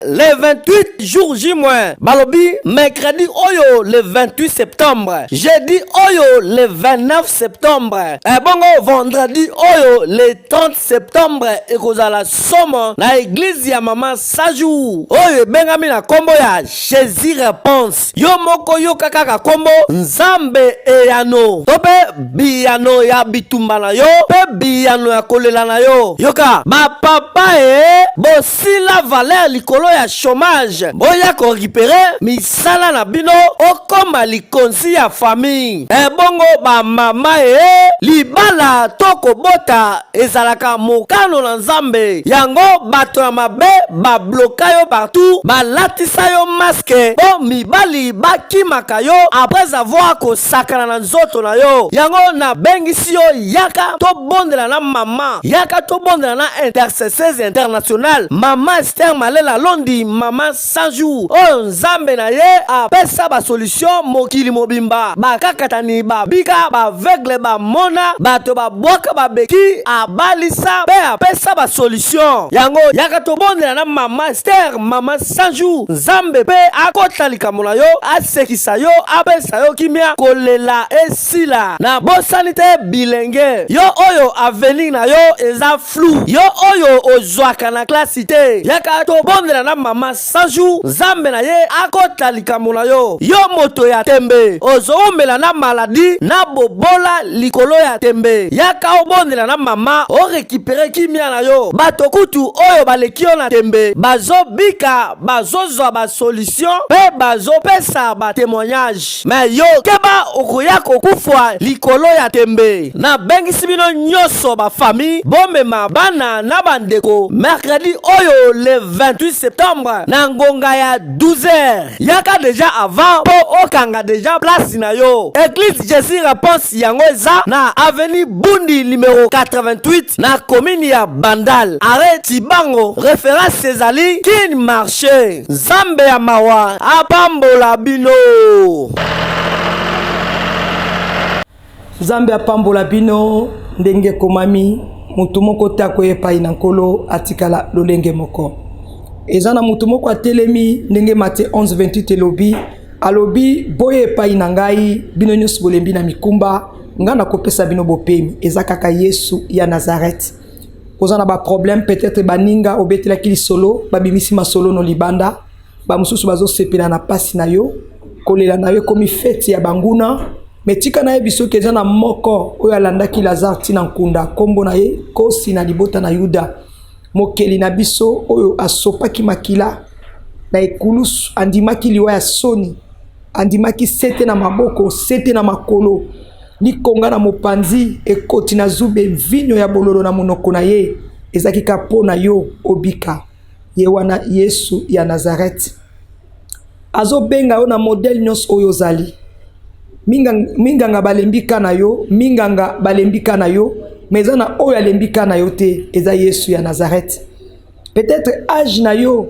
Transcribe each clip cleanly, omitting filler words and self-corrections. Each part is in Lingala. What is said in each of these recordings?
Le 28 jour J moins balobi mercredi oyo le 28 septembre, jeudi oyo le 29 septembre, ebongo vendredi oyo le 30 septembre ekozala somo na eglise ya mama Sajou oyo ebengami na kombo ya Jesus Reponse. Yo moko yoka kaka kombo Nzambe eyano to mpe biyano ya bitumba na yo mpe biyano ya kolela na yo. Yoka bapapa e bosila valeur likolo ya chômage, boya ko récupérer misala na bino okoma likonzi ya famille. Ebongo bamama e libala to kobota ezalaka mokano na Nzambe, yango bato ya mabe babloka yo partout, balatisa yo maske mpo mibali bakimaka yo après avoir kosakana na nzoto na yo. Yango nabengisi yo, yaka tobondela na mama, yaka tobondela na intercesseuse internationale mama Esther Malela Londi, mama 100 jours oyo Nzambe na ye apesa basolution mokili mobimba, bakakatani babika, baaveugle bamona, bato babwaka babeki, abalisa mpe apesa basolution. Yango yaka tobondela na mama Esther, mama 100 jours, Nzambe mpe akota likambo na yo, asekisa yo, apesa yo kimia, kolela esila. Na bosani te bilenge, yo oyo avenir na yo eza flou, yo oyo ozwaka na klasi te, yaka tobondela na mama 100 jours, Nzambe na ye akota likambo na yo. Yo moto ya tembe, ozowumela na maladi na bobola likolo ya tembe, yaka obondela na mama orekipere kimia na yo. Bato kutu oyo baleki yo na tembe bazobika, bazozwa basolution mpe bazopesa batemoignage. Me yo keba, okoya kokufwa likolo ya tembe. Nabengisi bino nyonso bafamille, bomema bana na bandeko mercredi oyo le 28 septembre na ngonga ya 12h. Yaka deja avant mpo okanga deja place na yo. Eglise Jesus Reponse yango eza na avenue Bundi numero 88 na commune ya Bandal, arrêt Tibango, reference ezali Kin Marché. Nzambe ya mawa apambola bino. Nzambe apambola bino ndenge ekomami moto moko te akoya epai na Nkolo atikala lolenge moko. Eza na moto moko atelemi ndenge Matthieu 11:28 elobi, alobi boye epai na ngai bino nyonso bolembi na mikumba, ngai nakopesa bino bopemi. Eza kaka Yesu ya Nazareth. Oza na ba problème peut-être baninga obetelaki lisolo babimisi masolo no libanda, bamosusu bazosepela na pasi na yo, kolela na yo ekomi feti ya banguna. Me tika nayebi soki eza na moko oyo alandaki Lazare ti na nkunda, nkombo na ye Kosi na libota na Yuda, mokeli na biso oyo asopaki makila na ekulusu, andimaki liwa ya soni, andimaki sete na maboko, sete na makolo, likonga na mopanzi, ekoti na zube, vinyo ya bololo na monoko na ye, ezalaki kaka mpo na yo obika. Ye wana Yesu ya Nazareth azobenga yo na modele nyonso oyo ozali. Minganga balembi ka na yo, minganga balembi ka na yo, mais eza na oyo alembi ka na yo te, eza Yesu ya Nazareth. Peut-être age na yo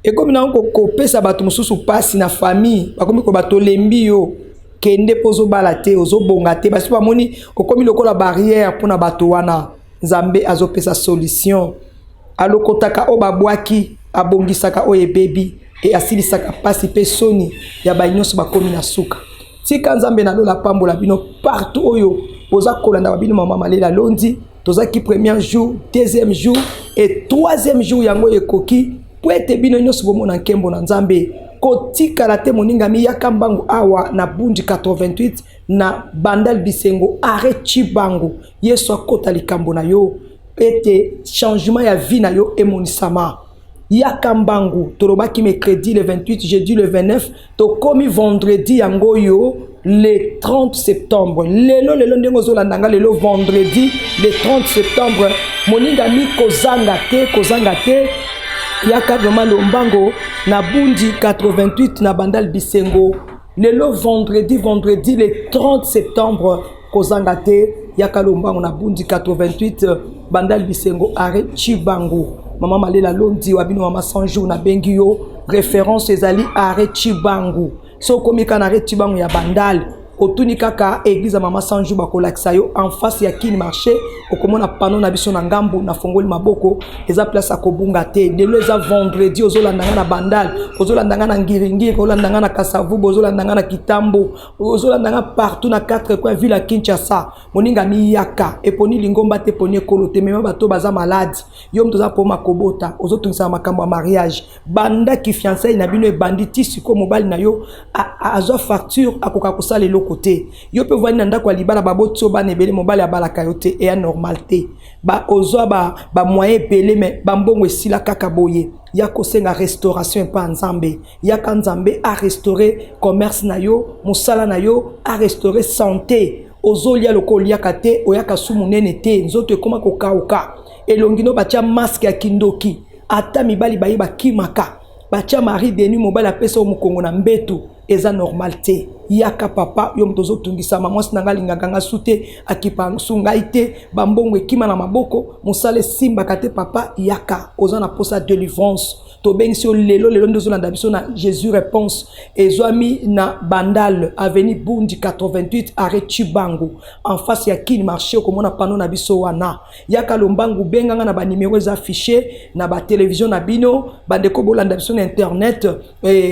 ekomi nango kopesa bato mosusu mpasi na famille, bakomi koba tolembi yo, kende mpo ozobala te, ozobonga te, basi bamoni okomi lokola barrière mpona bato wana. Nzambe azopesa solution, alokotaka oyo babwaki, abongisaka oyo ebebi, e asilisaka mpasi mpe soni ya baye nyonso bakomi na suka. Tika Nzambe na lola apambola bino partout oyo boza kolanda babino mama Malela Londi. Tozaki premier jour, deuxième jour et troisième jour, yango ekoki po ete bino nyonso bomona nkembo na Nzambe. Kotikala te moningami, yaka mbangu awa na Bundi 88 na Bandal Bisengo arrêt Chibangu. Yesu akota likambo na yo ete changement ya vie na yo emonisama. Yaka mbangu, tolobaki mercredi le 28, jeudi le 29, tokomi vendredi yango oyo le 30 septembre. Lelo lelo ndenge ozolanda nga lelo vendredi le 30 septembre, moningami kozanga te, kozanga te, yaka vraiment lombango na Bundi 88 na Bandal Bisengo lelo vendredi, vendredi le 30 septembre, kozanga te, yaka lombango na Bundi 88 Bandal Bisengo arrêt Chibangu. Mama Malela Londi wa bino mama 100 jours nabengi yo, référence ezali arrêt Chibangu. So okomi kaka na arrêt Chibangu ya Bandal, Otuni kaka église ya mama Sanju, bakolakisa yo en face ya Kin Marché. Okomona panneau na biso na ngambu na fongoli maboko, eza place ya kobunga te. Lelo eza vendredi, ozolanda nga na Bandal, ozolanda nga na Ngiringiri, ozolanda nga na Kasavubu, ozolanda nga na Kitambo, ozolanda nga partout na quatre coins ville ya Kinshasa. Moninga miyaka eponi lingomba te, eponi ekolo te. Mema bato baza malade. Yo moto oza mpoma kobota, ozotungisaka makambo ya mariage, banda kifiançailles na bino ebandi ti sikoyo, mobali na yo azwa facture, akoka kosala eloko te. Yo mpe ovandi na ndako ya libala, baboti yo bana ebele, mobali abalaka yo te, eya normal te. Ozwa bamoyen ebele, me bambongo esila kaka boye. Ya kosenga restauration epa Nzambe. Yaka, Nzambe arestaure commerce na yo, mosala na yo, arestaure santé. Ozolia lokola oliaka te, oyaka su monene te, nzoto ekóma kokauka, elongi no batia masque ya kindoki, ata mibali baye bakimaka, batia mari de nuit, mobali apesa yo mokongo na mbetu, eza normal te. Yaka papa, yo moto ozotungisama, mwasi na ngai alingaka nga su te, akipa su ngai te, bambongo ekima na maboko, mosala esimbaka te. Papa, yaka, oza na posa délivrance, tobengisi yo lelo. Lelo nde ozolanda biso na Jésus Réponse, ezwami na Bandal, avenue Bundi 88, arrêt Chibangu, en face ya Kin Marché. Okomona panneau na biso wana. Yaka lombangu, benganga na banimero eza affiché na batelevizio na bino. Bandeko bolanda biso na internet,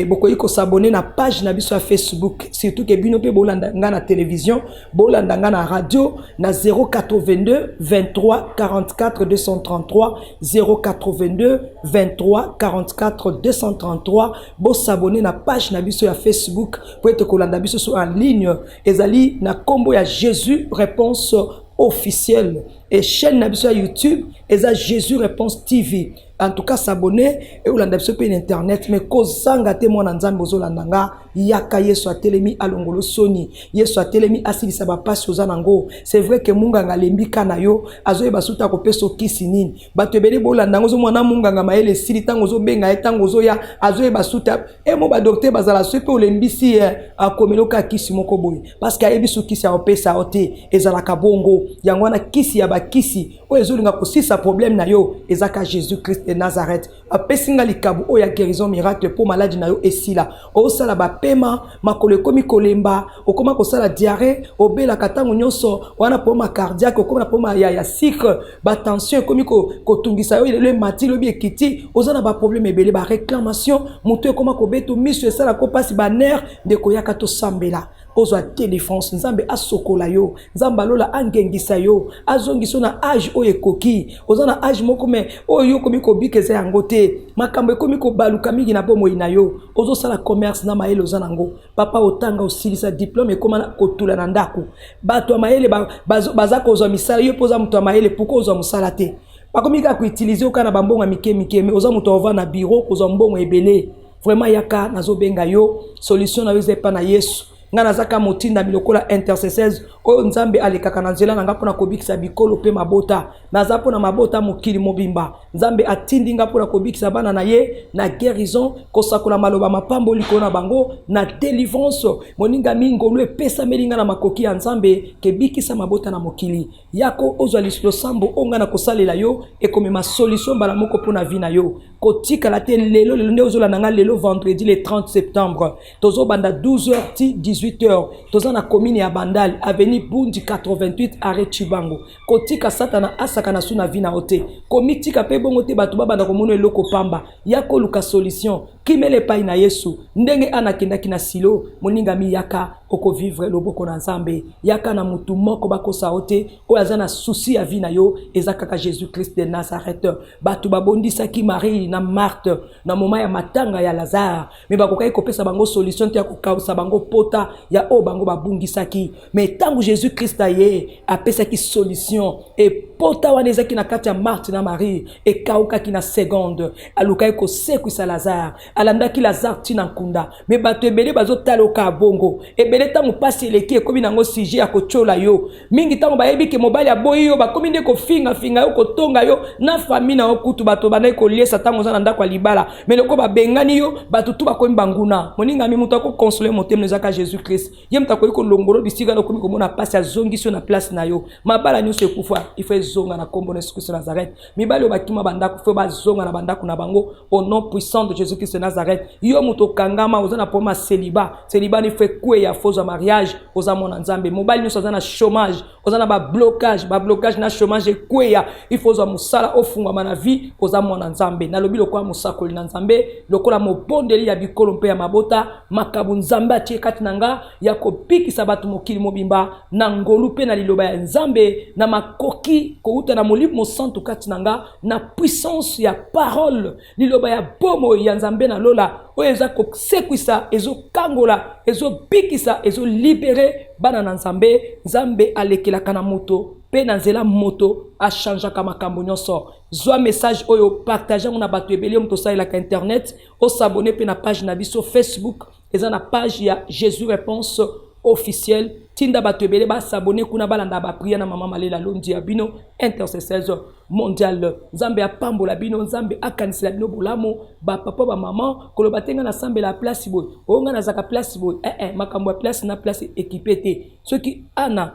bokoki kos'abonner na page na biso ya Facebook. Surtout ke bino mpe bolanda nga na télévision, bolanda nga na radio na 082 23 44 233, 082 23 44 233. Bos'abonner na page na biso ya Facebook po ete kolanda biso so en ligne. Ezali na nkombo ya Jésus Réponse officielle, et chaîne na biso ya YouTube eza Jésus Réponse TV. En tout cas, s'abonner e olanda biso mpe na internet. Mais kozanga te, mwana Nzambe ozolanda nga, yaka. Yesu atelemi alongolo soni, Yesu atelemi asilisa bapasi oza nango. C'est vrai ke munganga alembi ka na yo, azoyeba suta akopesa okisi nini. Bato ebele bolanda yango, ozomona munganga mayele esili. Ntango ozobenga ye, ntango ozoya, azoyeba suta emo. Badocteur bazala so mpe olembisi ye, akomeli oka kisi moko boye, parce que ayebi so kisi akopesa yo te. Ezalaka bongo. Yango wana kisi ya bakisi oyo ezolinga kosisa problème na yo ezaka Jésus Christ de Nazareth. Apesi nga likabo oyo ya guérison miracle mpo maladi na yo esila. Osala bapema, makolo ekomi kolemba, okóma kosala diarrhée, obelaka ntango nyonso wana, problème cardiaque, okóma na problème ya sucre, batension ekomi kotungisa yo, lelo emati, lobi ekiti, oza na baproblème ebele, baréclamation, motu ekóma kobeta, miso esalaka mpasi, banerfs. Ndeko, yaka tosambela, ozwa délivrance. Nzambe asokola yo, Nzambe alola angengisa yo, azongisa yo na âge oyo ekoki. Oza na âge moko, me oyo yo okomi kobika eza yango te. Makambo ekomi kobaluka mingi na bomoi na yo. Ozosala commerce na mayele oza nango, papa, otanga, osilisa diplôme, ekóma kotula na ndako. Bato ya mayele baza kozwa misala, yo mpo oza moto ya mayele, pourquoi ozwa mosala te? Bakomi kaka koutiliser yo kaka na bambongo ya mike mike, me oza moto ova na bureau kozwa mbongo ebele. Vraiment, yaka, nazobenga yo, solution na yo eza epa na Yesu. Ngai nazaka motindami lokola intercesseuse oyo Nzambe alekaka na nzela na ngai mpona kobikisa bikolo mpe mabota. Naza mpona mabota, mokili mobimba. Nzambe atindi nga mpona kobikisa bana na ye na guérison, kosakola maloba mapambo likolo na bango na délivrance. Moninga, mingolu epesameli nga na makoki ya Nzambe kebikisa mabota na mokili. Yako ozwa losambo oyo ngai na kosalela yo, ekomema solution mbala moko mpona vie na yo. Kotikala te. Lelo, lelo nde ozolanda nga lelo vendredi le 30 septembre, tozobanda 12 h ti 18 h. Toza na commune ya Bandal, avenue Bundi 88, arrêt Chibango. Kotika Satana asaka na su na vie na yo te. Komitika mpe bongo te, bato babanda komona eloko pamba. Ya koluka solution, kimela epai na Yesu ndenge ana akendaki na Silo. Moningami, yaka, okovivre loboko na Nzambe. Yaka na motu moko bakosa yo te. Oyo aza na souci ya vie na yo eza kaka Jésus Christ de Nazareth. Bato babondisaki Marie na Marthe na moment ya matanga ya Lazare, me bakokaki kopesa bango solution te ya kokausa bango pota ya oyo bango babungisaki. Me ntango Jésus Christ aye, apesaki solution, epota wana ezalaki na kati ya Marthe na Marie ekaukaki na seconde. Alukaki kosekwisa Lazare, alandaki Lazare ntina nkunda. Me bato ebele bazotala oka bongo ebele. Ntango mpasi eleki, ekomi nango sujet ya kotiola yo mingi. Ntango bayebi ke mobali aboyi yo, bakomi nde kofingafinga yo, kotonga yo na famille na yo. Kutu bato bandaki koliesa ntango oza na ndako ya libala, me loko babengani yo, bato tu bakomi banguna. Moningami, moto akoconsoler motema ezaka Jésus Christ. Ye moto akoki kolongola bisika na okomi komona mpasi, azongisi yo na place na yo. Mabala nyonso ekufa, ifo ezonga. ezonga na nkombo na Yesu Kristo Nazareth. Mibali oyo bakima bandako faut bazonga na bandako na bango au nom puissant de Jésus Christ de Nazareth. Yo moto okangama, oza na problème ya célibat, célibat ni faut ekweya, faut ozwa mariage, oza mwana Nzambe. Mobali nyonso aza na chômage, oza na bablocage, bablocage na chômage ekweya, il faut ozwa mosala, ofungwama na vie, oza mwana Nzambe. Nalobi lokola mosakoli na Nzambe, lokola mobondeli ya bikolo mpe ya mabota, makambo Nzambe atie kati na nga ya kobikisa bato mokili mobimba na ngolu mpe na liloba ya Nzambe, na makoki kowuta na Molimo Mosantu kati na nga, na puissance ya parole, liloba ya bomoi ya Nzambe na lola, oyo eza kosekwisa, ezokangola, ezobikisa, ezolibere bana na Nzambe. Nzambe alekelaka na moto mpe na nzela moto achangeaka makambo nyonso. Zwa message oyo, partage yango na bato ebele. Moto osalelaka internet, os'abonner mpe na page na biso Facebook, eza na page ya Jésus Réponse Officielle. Tinda bato ebele bas'abonner kuna, balanda baprière na mama Malela Londi ya bino, intercesseuse mondiale. Nzambe apambola bino, Nzambe akanisela bino bolamu. Bapapa, bamama, koloba te ngai nasambela place boye, oyo ngai nazalaka place boye. Eh, eh, makambo ya place na place ekipe te. Soki ana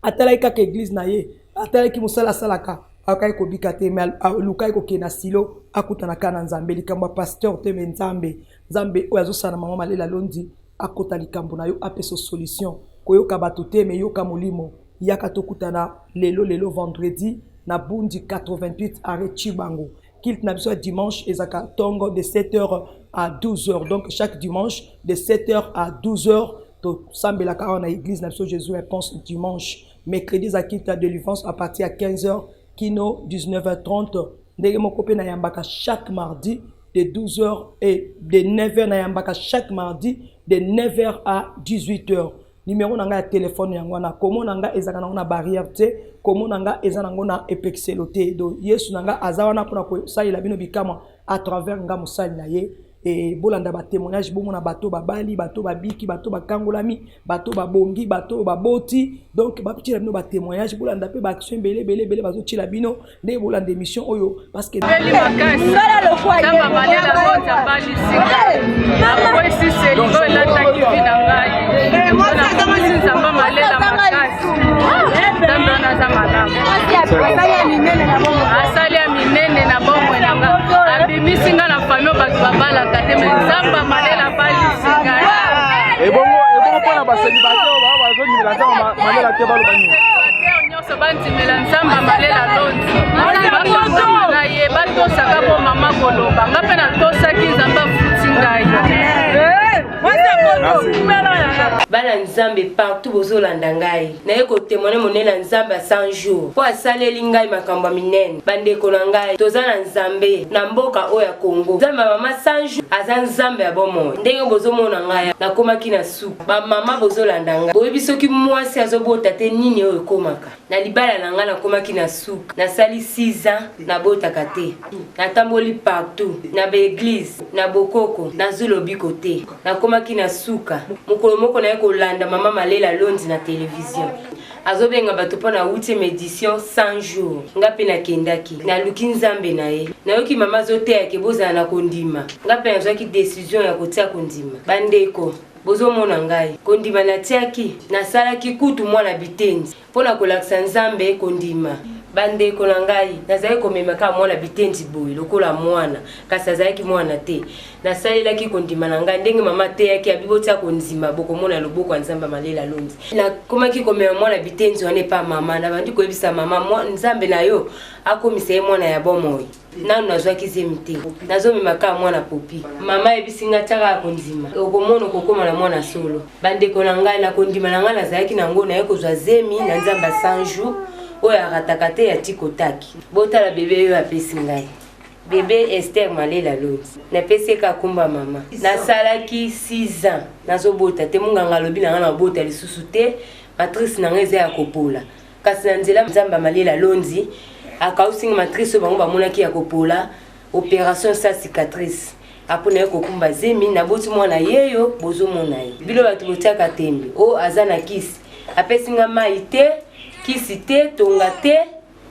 atalaki kaka église na ye, atalaki mosala asalaka, akokaki kobika te. Me alukaki kokende na Silo, akutana kaka na Nzambe. Likambo ya pasteur te, me Nzambe, Nzambe oyo azosala na mama Malela Londi, akota likambo na yo, apesa solution. Koyoka bato te, me yoka Molimo. Yaka tokutana lelo, lelo vendredi, na Bundi 88 arrêt Chibango. Culte na biso ya dimanche ezalaka ntongo de 7h à 12h. Donc chaque dimanche de 7h à 12h, tosambelaka awa na église na biso Jésus Réponse dimanche. Mercredi eza culte ya délivrance à partir ya 15h kino 19h30. Ndenge moko mpe nayambaka chaque mardi de 12h et de 9h, nayambaka chaque mardi de 9h à 18h. Numéro na ngai ya telefone yango wana. Komona ngai ezalaka nango na barrière te, komona ngai eza nango na epekiselo te. Donc Yesu na ngai aza wana mpona kosalela bino bikamwa à travers nga mosali na ye. E bolanda batémoignage, bomona bato babali, bato babiki, bato bakangolami, bato babongi, bato baboti. Donc batiela bino batémoignage, bolanda mpe baaction ebele ebele ebele bazotiela bino ndenge bolanda émission oyo, parce que Peli makasi ntango Malela Bonza abalisika, akwesi seliko elataki vie na ngai. Nakomisi Nzambe Malela makasi. Nzambe wana aza malamu, asali ya minene na bomoi na nga. Abimisi nga na famille bato babalaka te, me Nzambe Malela abalisi ngai. Ebongo, ebongo mpona bacélibataire oyo bao bazondimela Nzambe Malela te, baloba nini? Batere nyonso bandimela Nzambe Malela Londi, bakangama na ye, batosaka bo mama koloba. Nga mpe natosaki, Nzambe afuti ngai. Bana Nzambe partout bozolanda ngai, naye kotémoigner monene ya Nzambe ya 100 jours mpo asaleli ngai makambo ya minene. Bandeko na ngai, toza na Nzambe na mboka oyo ya Kongo. Nzambe ya mama 100 jours aza Nzambe ya bomoi. Ndenge bozomona ngai, nakomaki na suka. Bamama bozolanda ngai, boyebi soki mwasi azobota te, nini oyo ekomaka na libala na ngai. Nakomaki na suka, nasali 6 ans nabotaka te. Natamboli partout, na baéglise, na bokoko, nazwi lobiko te. Nakomaki na suka. Mokolo moko naye kolanda mama Malela Londi na televizio, azobenga bato mpo na 8e édition 100 jours. Nga mpe nakendaki, naluki Nzambe na ye. Nayoki mama azoteyake bozala na kondima. Nga mpe nazwaki décision ya kotia kondima. Bandeko bozomona ngai, kondima natiaki, nasalaki kutu mwana bitendi mpo na kolakisa Nzambe kondima. Bandeko na ngai, nazalaki komema kaka mwana bitendi boye lokola mwana, kasi azalaki mwana te. Nasalelaki kondima na ngai ndenge mama ateyaki, abi botia kondima, bokomona loboko ya Nzambe Malela Londi. Nakomaki komema mwana bitendi wana epa mama. Nabandi koyebisa mama: "Nzambe na yo akomisa ye mwana ya bomoi." Nanu nazwaki zemi te, nazomema kaka mwana popi. Mama ayebisi ngai: "Tiaka ya kondima, okomona okokóma na mwana solo." Bandeko na ngai, na kondima na ngai nazalaki nango, naye kozwa zemi na Nzambe ya 100 jours oyo arataka te, ya tikotaki. Botala bebe oyo apesi ngai, bebe Ester Malela Londi. Napesi ye kaka komba mama. Nasalaki 6 ans nazobota te. Monganga alobi na ngai nabota lisusu te, matrice na ngai eza ya kopola. Kasi na nzela Nzambe ya Malela Londi akausinga matrice oyo bango bamonaki ya kopola, opération sa cicatrice. Apo naye kokumba zemi, naboti mwana yeyo bozomona ye. Bino bato botiaka tembe, o aza na kisi, apesi nga mai te, kisi te, tonga te.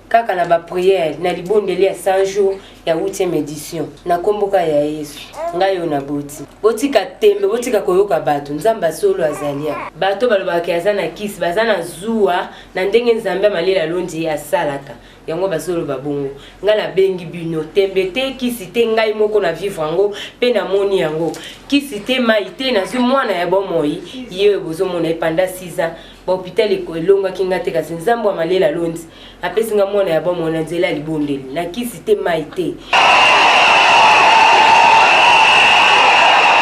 Kaka na ba prière na libondeli ya 100 jours ya 8e edition na kombo ka ya Yesu ngai oyo naboti. Botika tembe, botika koyoka bato. Nzambe ya solo azali awa. Bato balobaka ke aza na kisi, baza na zuwa na ndenge Nzambe ya Malela Lonzi asalaka. Yango bazoloba bongo. Ngai nabengi bino, tembe te, kisi te, ngai moko na vivre yango pe namoni yango. Kisi te, mayi te, nazwi mwana ya bomoi, ye oyo bozomona ye pendant 6 ans. Ba hopital elongaki nga te kasi Nzambe wa Malela Lonzi apesi nga mwana ya bomoi na nzela ya libondeli na kisi te mai te.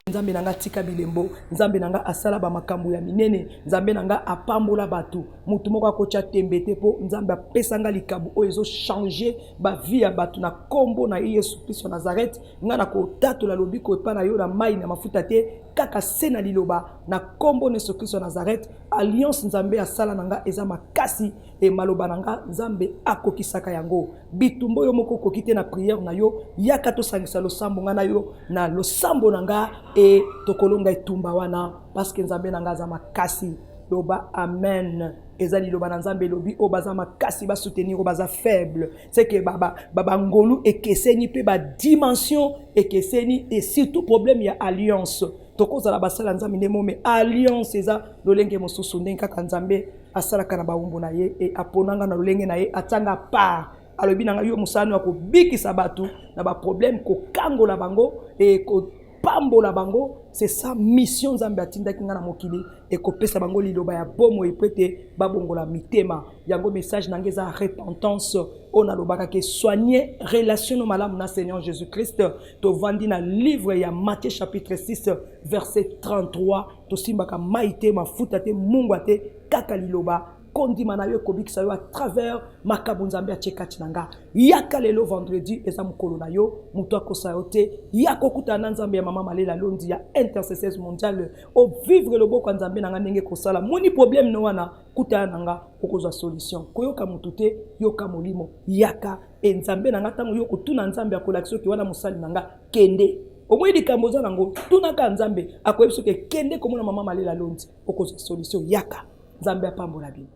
Nzambe na nga atika bilembo, Nzambe na nga asala ba makambo ya minene, Nzambe na nga apambola bato. Moto moko akotya tembe te mpo Nzambe apesa nga likabo oyo ezo changer ba vie ya bato na kombo na ye Yesu Kristo ya Nazareth. Nga nakotatola lobiko epai na yo na mai na mafuta te, kaka se na liloba na kombo na Yesu Kristo ya Nazareth. Alliance Nzambe asala na nga eza makasi e maloba na nga Nzambe akokisaka yango. Bitumba oyo moko okoki te na prière na yo, yaka tosangisa losambo nga na yo na losambo na nga e tokolonga etumba wana parce que Nzambe na nga aza makasi. Loba amen. Eza liloba na Nzambe elobi oyo baza makasi ba soutenir oyo baza faible. C'est que ba ba ba bangolu ekeseni pe ba dimension ekeseni et surtout problème ya alliance. Tokozala basala Nzambe nde mome alliance eza lolenge mosusu ndenge kaka Nzambe asalaka na bawumbu na ye e aponanga na lolenge na ye atianga part alobi na ngai yo mosala ya kobikisa bato na baproblème kokangola bango e kopambola bango c'est ça mission Nzambe atindaki ngai na mokili ekopesa bango liloba ya bomoi mpo ete babongola mitema yango message na ngai eza repentance oyo nalobaka ke soigner relation no malamu na Seigneur Jésus Christ tovandi na livre ya Matthieu chapitre 6 verset 33 tosimbaka mai te mafuta te mungwa te kaka liloba kondima na yo ekobikisa yo à travers makambo Nzambe atie kati na nga. Yaka lelo vendredi eza mokolo na yo, moto akosa yo te. Yaka okutana na Nzambe ya mama Malela Londi ya intercesseuse mondiale, o vivre loboko ya Nzambe na nga ndenge kosala. Moni problème no wana, kutana na nga okozwa solution. Koyoka moto te, yoka molimo. Yaka e Nzambe na nga ntango yo kotuna Nzambe akolakisa yo ke wana mosali na nga, kende. Omoni likambo oza nango, tunaka Nzambe akoyebisa yo ke kende komona mama Malela Londi, okozwa solution. Yaka. Nzambe apambola bino.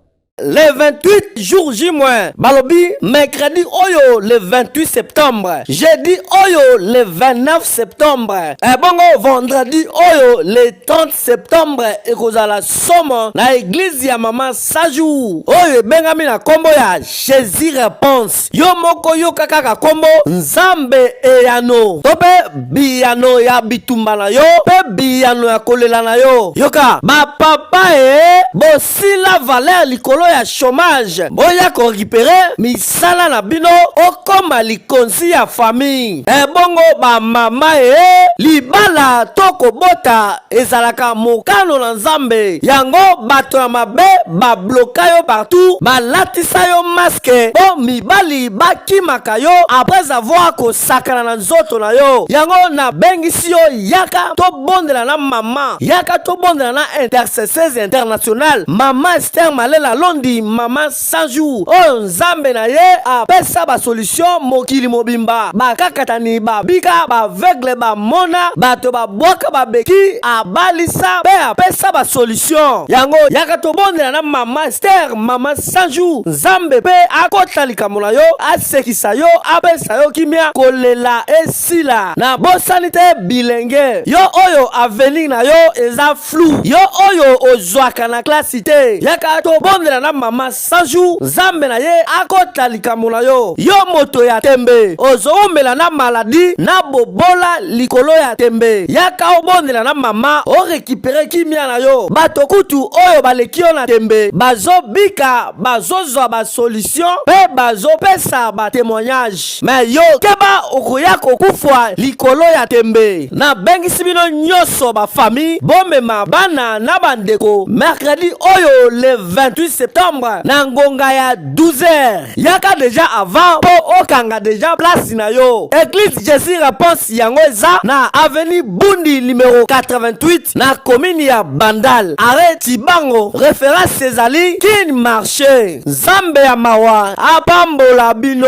Le 28 jour J moins balobi mercredi oyo le 28 septembre, jeudi oyo le 29 septembre, ebongo vendredi oyo le 30 septembre ekozala somo na eglise ya mama Sajou oyo ebengami na kombo ya Jesus Reponse. Yo moko yoka kaka kombo Nzambe eyano to mpe biyano ya bitumba na yo mpe biyano ya kolela na yo. Yoka bapapa e bosila valeur likolo ya chômage, boya ko récupérer misala na bino okoma likonzi ya famille. Ebongo bamama e libala to kobota ezalaka mokano na Nzambe, yango bato ya mabe babloka yo partout, balatisa yo maske mpo mibali bakimaka yo après avoir kosakana na nzoto na yo. Yango nabengisi yo, yaka tobondela na mama, yaka tobondela na intercesseuse internationale mama Esther Malela Londi, mama 100 jours oyo Nzambe na ye apesa ba solution mokili mobimba, bakakatani babika, ba aveugle bamona, bato babwaka babeki, abalisa mpe apesa ba solution. Yango yaka tobondela na mama Esther, mama 100 jours, Nzambe mpe akota likambo na yo, asekisa yo, apesa yo kimia, kolela esila. Nabosani te bilenge, yo oyo avenir na yo eza flou, yo oyo ozwaka na klasi te, yaka tobondela na mama 100 jours, Nzambe na ye akota likambo na yo. Yo moto ya tembe, ozowumela na maladie na bobola likolo ya tembe, yaka obondela na mama o recuperer kimia na yo. Bato kutu oyo baleki yo na tembe bazobika, bazozwa ba solution pe bazopesa ba temoignage, mais yo keba okoya kokufwa likolo ya tembe. Nabengisi bino nyoso ba famille bomema bana na bandeko mercredi oyo le 28 septembre na ngonga ya 12h. Yaka deja avant po okanga deja place na yo. Eglise Jesus Reponse yango eza na avenue Bundi numero 88 na commune ya Bandal, arret Tibango. Reference ezali Kin Marche. Nzambe ya mawa apambola bino.